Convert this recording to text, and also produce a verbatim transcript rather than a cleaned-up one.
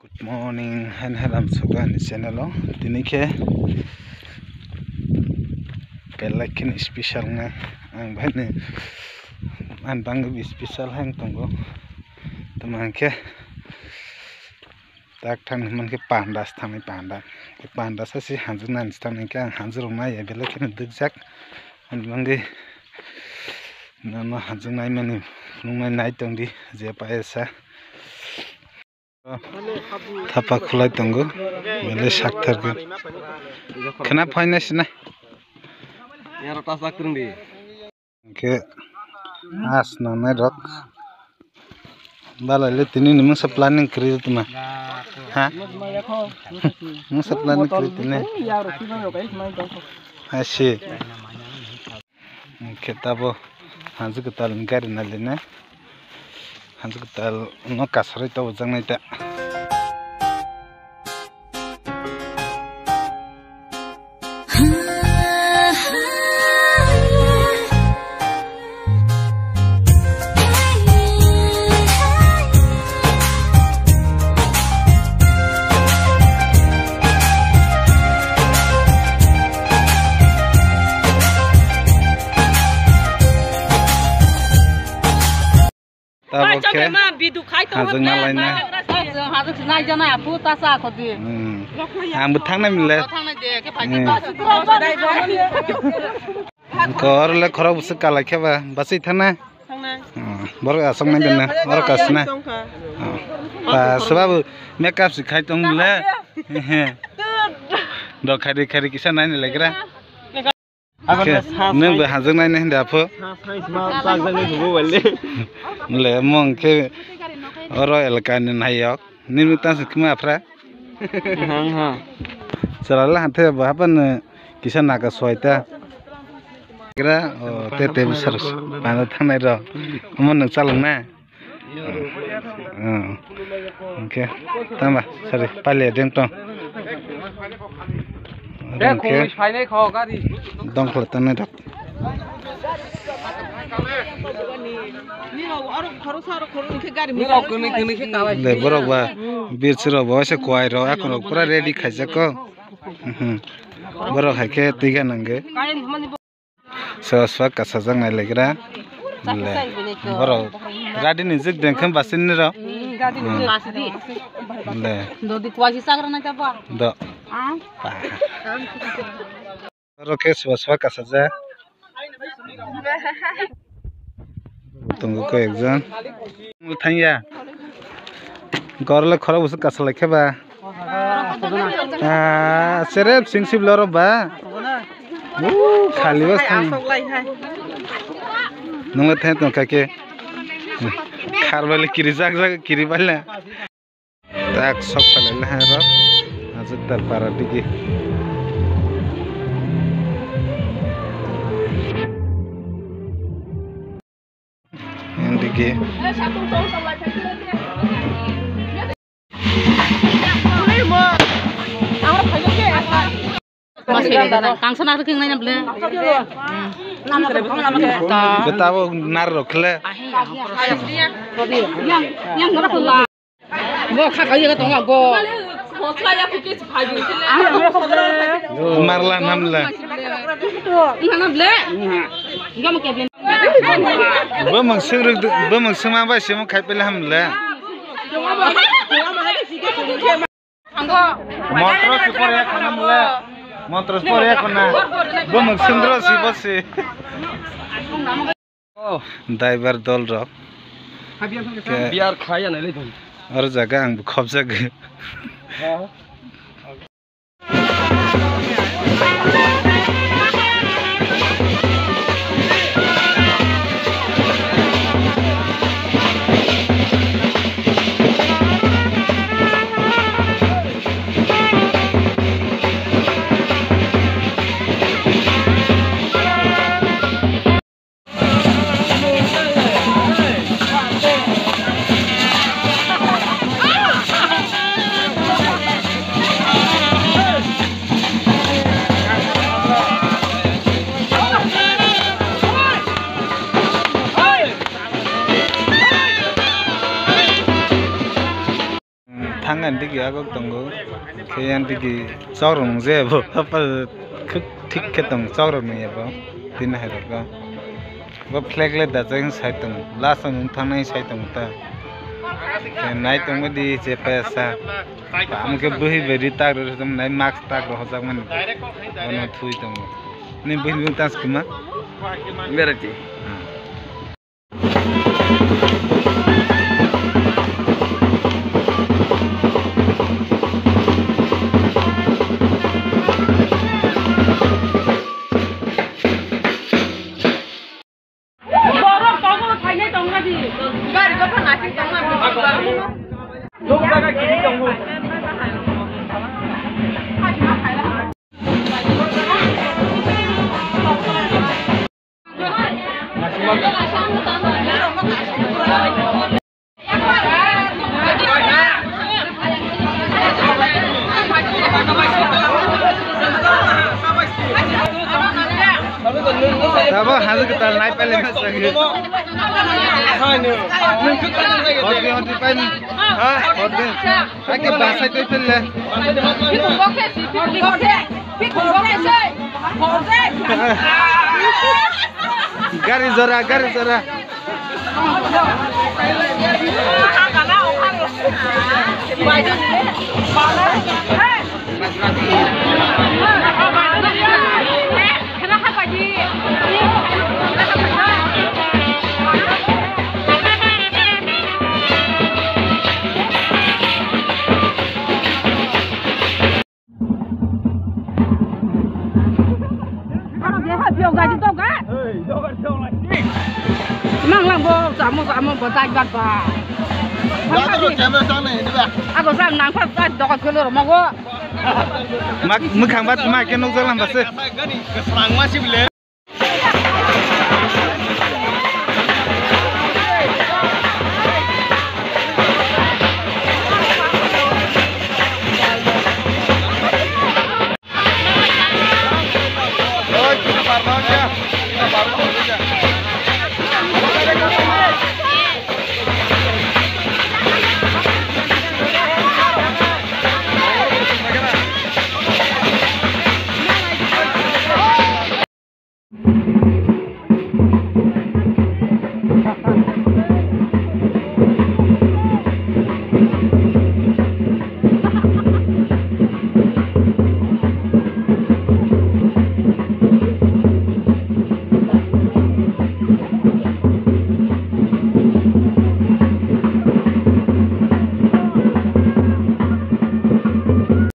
Good morning, hain halam sokha ani channel o. Tini khe belai kheno special nai. Ang bahai ni, ang bangwi special hai tongo. Tamo hwnkhe tak thang hwnkhe panda se thangwi panda. Panda se si hanjak nani se thangwi khe ang hanjak rok nai ya belai kheno dukjak. Ang bangwi nono hanjak nai mani nung nai nai tong di je paisa. Thapa khulai tongo, belai sakthar khe. Khena phaina sina. Yaro ta sak tong di. Hwnkhe as nangnai rok. Balai le tini ni mungsa planning kwrwi tongma. Ha? Mungsa planning kwrwi tini. Asi. Hwnkhe tabo hanjak kwtal ni gari nai le na. Hanjak kwtal no kasarwi tobojak nai ta. Tabok khe hajwk nalaina. Hmm. Ang bo thangnai mile. Hmm. Kor le khorok bwswk kalai khe ba bwswk thangnai. Hmm. Borok aswk nai dena, borok aswk na. Hmm. Ba swbabu makeup se khai tong mile. Do khari khari kisa nai legra. Khe, nwng bo hajwk naina hindi apho? Le, mong khe oro elaka ni nayok. Nini tang se khima aphra? Chwla le hathe bo hapan kisa naka soita. Gra, o, te, te, bwsarok panda thangnai rok. Omo nwng chalok na? Ah, hwnkhe tama sari palia deng tong. Hwnkhe dongkhla tanai rok. Le borok ba birsi rok bo waisa kwai rok akhon rok pura ready khaijak kho. Mhm. Borok hai khe twi gana hwnkhe. Soa soa kasajak nai legra. Le. Borok. Gadi ni jik deng khe basi ni rok. Hmm, gadi ni jik basi di. Le. Dodi kwasi chagra nai ta ba. Do. Ah. Pa. Borok khe soa soa kasajak. Tongo koi ekjon. Thangya. Gorle khorok bwswk kasalai khe ba. Ah, serep sing sip loro ba. Uh, khali bas thang. Nungla thang tong kake. Khar bale kiri jak jak kiri bale. Tak sok phalai le ha ro. Ajak tal para digi. Yang digi. Tangsa nak riking nai na ble. Kita bo nar rok khle. Yang, yang ngora pula. Bo kha kaiya ka tonga bo. Marla namla. Nana ble. Gam ke ble. Bo mangsung ruk, bo mangsung ma bai simo khai pele hamle. Montro si pore khana mle. Montro si pore khana. Bo mangsung dro si bo si. Oh, driver dol rok. Ke biar khaya nai le dong. Aro jaga ang bo khobjak. Yang digi agok tongo, khe yang digi chok rung je bo, apa khuk thik khe tong chok rung ya bo, tini hai rok bo. Bo flag le da jeng sai tong, last ang thang nai sai tong ta. Khe nai tong di je pa sa. Am khe bwhi beri tak ro jom nai mask tak ro hojak mani. Ono thui tongo. Ni bwhi bwhi tas kuma. Berati. Tabo hazu kwtal nai pele. Hodi, hodi, pai. Ha? Hodi. Ake basai tei pele. Gari jora, gari jora. Mang lang bo, samo, samo, bo, tai bat ba. Dato camera sana ini, Pak. Ako sang nang pat, pat, dokot kelo, mago. Mak, mukhang bat, mak, kenok jalan base. Gani, keserang masih bile.